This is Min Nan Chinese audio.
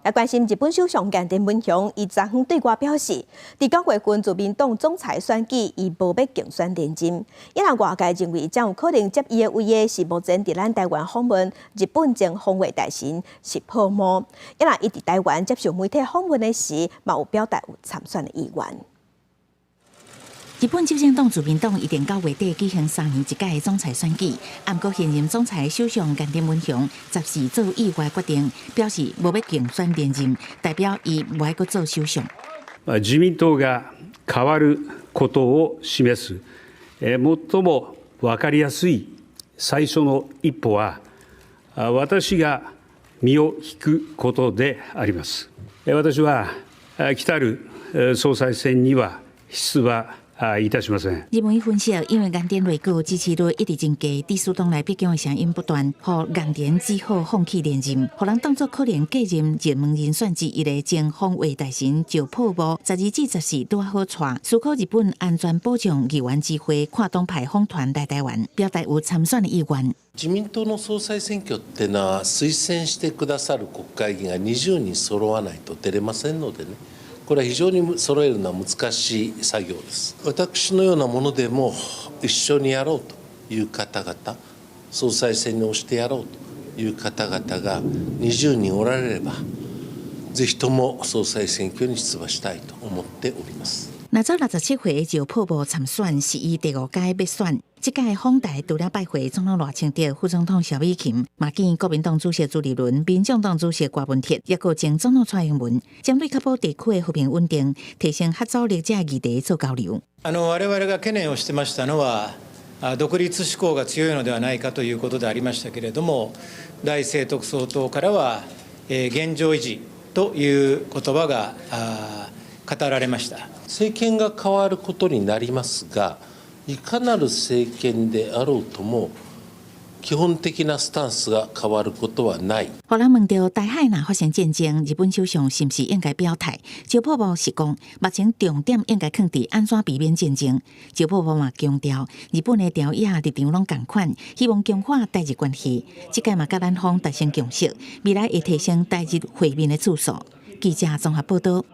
來關心日本首相岸田文雄，伊昨昏對外表示，佇9月份自民黨總裁選舉，伊無欲競選連任。因為外界認為，真有可能接伊的位的是目前佇咱台灣訪問日本前防衛大臣石破茂。因為伊佇台灣接受媒體訪問的時，嘛有表達有參選的意願。日本執政黨自民黨預定9月底舉行3年一屆的總裁選舉，毋過現任總裁首相岸田文雄14做意外決定，表示無欲競選連任，代表伊無愛閣做首相。自民党が変わることを示す最も分かりやすい最初の一歩は、私が身を引くことであります。私は來る総裁選には出馬いたしません。日媒分析，因為岸田內閣支持率一直真低，致使黨內批評的聲音不斷，予岸田只好放棄連任，予人當作可能繼任熱門人選之一的前防衛大臣石破茂，12至14拄好帶思考日本安全保障議員之會跨黨派訪團來台灣，表達有參選的意願。自民党の総裁選挙ってのは、推薦してくださる国会議員が20人揃わないと出れませんのでね。これは非常に揃えるのは難しい作業です。私のようなものでも一緒にやろうという方々、総裁選に推してやろうという方々が20人おられれば、ぜひとも総裁選挙に出馬したいと思っております。若走67歲的石破茂參選，是伊第五屆欲選。這屆訪台除了拜會總統賴清德、副總統蕭美琴，嘛見國民黨主席朱立倫、民眾黨主席柯文哲，抑閣前總統蔡英文，針對確保地區的和平穩定、提升合作力這議題做交流。我々が懸念をしてましたのは、独立志向が強いのではないかということでありましたけれども、頼清徳総統からは、現状維持という言葉が語られました。政権が変わることになりますが、いかなる政権であろうとも、基本的なスタンスが変わることはない。予人問著台海若發生戰爭，日本首相是毋是應該表態？石破茂是講，目前重點應該放佇按怎避免戰爭。石破茂嘛強調，日本的朝野立場攏仝款，希望強化台日關係。這屆嘛佮咱方達成共識，未來會提升台日會面的次數。記者綜合報道。